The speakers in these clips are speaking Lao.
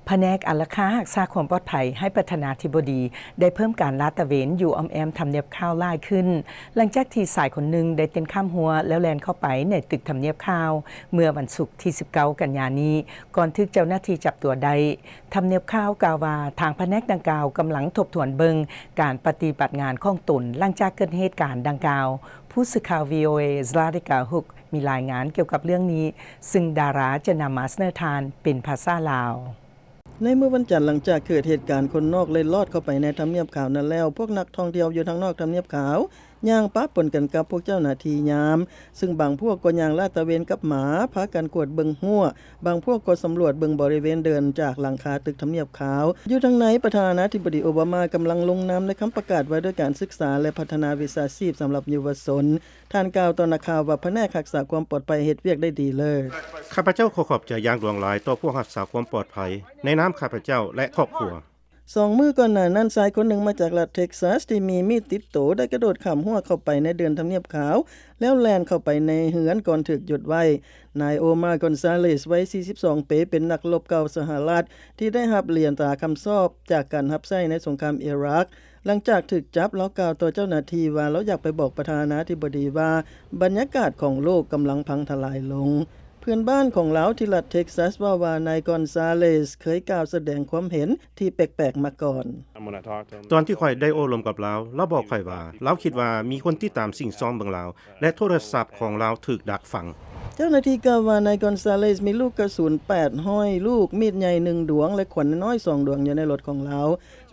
ພະແນກອາລັກຂາຮັກສາຄວາມປອດໄພໃຫ້ປະທານາທິບໍດີ ໄດ້ເພີ່ມການລາດຕະເວນຢູ່ອ້ອມແອ້ມທຳນຽບຂາວຫຼາຍຂຶ້ນ ຫຼັງຈາກທີ່ຊາຍຄົນໜຶ່ງໄດ້ເຕັ້ນຂ້າມຮົ້ວ ແລ້ວແລ່ນເຂົ້າໄປໃນຕຶກທຳນຽບຂາວ ເມື່ອວັນສຸກທີສິບເກົ້າກັນຍານີ້ ກ່ອນຖືກເຈົ້າໜ້າທີ່ຈັບຕົວໄດ້. ທຳນຽບຂາວກ່າວວ່າ ທາງພະແນກດັ່ງກ່າວກຳລັງທົບທວນເບິ່ງການປະຕິບັດງານຂອງຕົນ ຫຼັງຈາກເກີດເຫດການດັ່ງກ່າວ. ຜູ້ສື່ຂ່າວ ວີໂອເອ Zlatica Hook ມີລາຍງານກ່ຽວກັບເລື່ອງນີ້ ຊຶ່ງດາຣາຈະນຳມາສະເໜີທ່ານເປັນພາສາລາວ. ໃນມື້ວັນຈັນ ຫຼັງຈາກເກີດເຫດການຄົນນອກເລັດລອດເຂົ້າໄປໃນທຳນຽບຂາວນັ້ນແລ້ວ, ພວກນັກທ່ອງທ່ຽວຢູ່ທາງນອກທຳນຽບຂາວ ຍ່າງປະປົນກັນກັບພວກເຈົ້າໜ້າທີ່ຍາມ, ຊຶ່ງບາງພວກກໍຍ່າງລາດຕະເວນກັບໝາ, ພາກັນກວດເບິ່ງຮົ້ວ, ບາງພວກກໍສຳຫຼວດເບິ່ງບໍລິເວນເດີນຈາກຫຼັງຄາຕຶກທຳນຽບຂາວ. ຢູ່ທາງໃນ, ປະທານາທິບໍດີໂອບາມາກຳລັງລົງນາມໃນຄຳປະກາດວ່າດ້ວຍການສຶກສາ ແລະ ພັດທະນາວິຊາຊີບສຳລັບເຍົາວະຊົນ. ທ່ານກ່າວຕໍ່ນັກຂ່າວວ່າ ພະແນກຮັກສາຄວາມປອດໄພເຮັດວຽກໄດ້ດີເລີດ. ຂ້າພະເຈົ້າຂໍຂອບໃຈຢ່າງຫຼວງຫຼາຍຕໍ່ພວກຮັກສາຄວາມປອດໄພໃນນາມຂ້າພະເຈົ້າ ແລະ ຄອບຄົວ. ສອງມື້ກ່ອນໜ້ານັ້ນ, ຊາຍຄົນໜຶ່ງມາຈາກລັດເທັກຊັສທີ່ມີມີດຕິດໂຕ ໄດ້ກະໂດດຂ້າມຮົ້ວເຂົ້າໄປໃນເດີ່ນທຳນຽບຂາວ ແລ້ວແລ່ນເຂົ້າໄປໃນເຮືອນກ່ອນຖືກຢຸດໄວ້. ນາຍໂອມາ ກອນຊາເລສ ໄວສີ່ສິບສອງປີ ເປັນນັກລົບເກົ່າສະຫະລັດ ທີ່ໄດ້ຮັບຫຼຽນຕາຄຳຊອບຈາກການຮັບໃຊ້ໃນສົງຄາມອີຣັກ. ຫຼັງຈາກຖືກຈັບ, ລາວກ່າວຕໍ່ເຈົ້າໜ້າທີ່ວ່າ ລາວຢາກໄປບອກປະທານາທິບໍດີວ່າ ບັນຍາກາດຂອງໂລກກຳລັງພັງທະລາຍລົງ. ເພື່ອນບ້ານຂອງລາວທີ່ລັດເທັກຊັສເວົ້າວ່າ ນາຍກອນຊາເລສເຄີຍກ່າວສະແດງຄວາມເຫັນທີ່ແປກໆມາກ່ອນ. ຕອນທີ່ຂ້ອຍໄດ້ໂອ້ລົມກັບລາວ, ລາວບອກຂ້ອຍວ່າ ລາວຄິດວ່າມີຄົນຕິດຕາມສິ້ງຊອມເບິ່ງລາວ ແລະ ໂທລະສັບຂອງລາວຖືກດັກຝັງ. ເຈົ້າໜ້າທີ່ກ່າວວ່າ ນາຍກອນຊາເລສມີລູກກະສຸນແປດຮ້ອຍລູກ, ມີດໃຫຍ່ໜຶ່ງດວງ ແລະ ຂວັນນ້ອຍສອງດວງຢູ່ໃນລົດຂອງລາວ.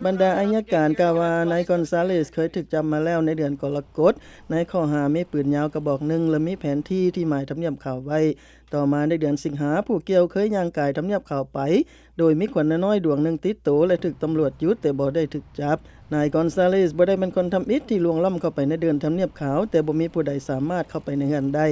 ບັນດາໄອຍະການກ່າວວ່າ ນາຍກອນຊາເລສເຄີຍຖືກຈັບມາແລ້ວໃນເດືອນກໍລະກົດ ໃນຂໍ້ຫາມີປືນຍາວກະບອກໜຶ່ງ ແລະ ມີແຜນທີ່ທີ່ໝາຍທຳນຽບຂາວໄວ້. ຕໍ່ມາໃນເດືອນສິງຫາ, ຜູ້ກ່ຽວເຄີຍຍ່າງກາຍທຳນຽບຂາວໄປ ໂດຍມີຂວັນນ້ອຍໆດວງໜຶ່ງຕິດໂຕ ແລະ ຖືກຕຳຫຼວດຢຸດ ແຕ່ບໍ່ໄດ້ຖືກຈັບ. ນາຍກອນຊາເລສບໍ່ໄດ້ເປັນຄົນທຳອິດທີ່ລ່ວງລ້ຳເຂົ້າໄປໃນເດີ່ນທຳນຽບຂາວ, ແຕ່ບໍ່ມີຜູ້ໃດສາມາດເຂົ້າໄປໃນເຮືອນໄດ້.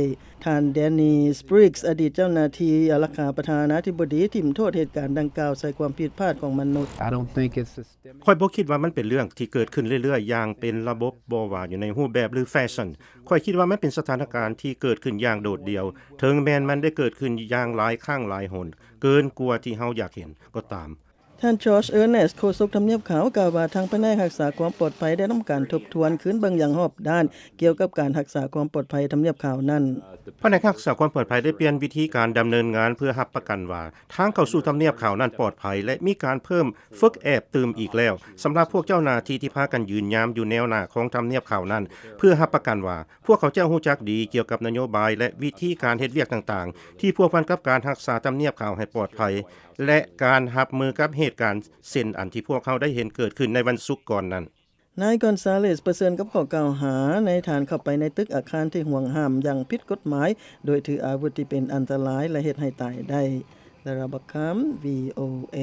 ທ່ານ Danny Spriggs ອະດີດເຈົ້າໜ້າທີ່ອາລັກຂາປະທານາທິບໍດີ ຖິ້ມໂທດເຫດການດັ່ງກ່າວໃສ່ຄວາມຜິດພາດຂອງມະນຸດ. I don't think it's systemic. ຂ້ອຍບໍ່ຄິດວ່າມັນເປັນເລື່ອງທີ່ເກີດຂຶ້ນເລື້ອຍໆຢ່າງເປັນລະບົບ, ບໍ່ວ່າຢູ່ໃນຮູບແບບ ຫຼື ແຟຊັນ. ຂ້ອຍຄິດວ່າມັນເປັນສະຖານະການທີ່ເກີດຂຶ້ນຢ່າງໂດດດ່ຽວ, ເຖິງແມ່ນມັນໄດ້ເກີດຂຶ້ນຢ່າງຫຼາຍຄັ້ງຫຼາຍຫົນ ເກີນກວ່າທີ່ເຮົາຢາກເຫັນກໍຕາມ. ທ່ານ George Earnest ໂຄສົກທຳນຽບຂາວ ກ່າວວ່າ ທາງພະແນກຮັກສາຄວາມປອດໄພໄດ້ທຳການທົບທວນຄືນເບິ່ງຢ່າງຮອບດ້ານ ກ່ຽວກັບການຮັກສາຄວາມປອດໄພທຳນຽບຂາວນັ້ນ. ພະແນກຮັກສາຄວາມປອດໄພໄດ້ປ່ຽນວິທີການດຳເນີນງານ ເພື່ອຮັບປະກັນວ່າ ທາງເຂົ້າສູ່ທຳນຽບຂາວນັ້ນປອດໄພ ແລະ ມີການເພີ່ມຝຶກແອບຕື່ມອີກແລ້ວ ສຳລັບພວກເຈົ້າໜ້າທີ່ທີ່ພາກັນຢືນຍາມຢູ່ແນວໜ້າຂອງທຳນຽບຂາວນັ້ນ ເພື່ອຮັບປະກັນວ່າ ພວກເຂົາເຈົ້າຮູ້ຈັກດີກ່ຽວກັບນະໂຍບາຍ ແລະ ວິທີການເຮັດວຽກຕ່າງໆ ທີ່ພົວພັນກັບການຮັກສາທຳນຽບຂາວໃຫ້ປອດໄພ ແລະ ການຮັບມືກັບເຫດການເຊັ່ນອັນທີ່ພວກເຮົາໄດ້ເຫັນເກີດຂຶ້ນໃນວັນສຸກກ່ອນນັ້ນ. ນາຍ Gonzalez ປະເຊີນກັບຂໍ້ກ່າວຫາໃນຖານເຂົ້າໄປໃນຕຶກອາຄານທີ່ຫວງຫ້າມຢ່າງຜິດກົດໝາຍ ໂດຍຖືອາວຸດທີ່ເປັນອັນຕະລາຍ ແລະ ເຮັດໃຫ້ຕາຍໄດ້. Dara Bakham, VOA.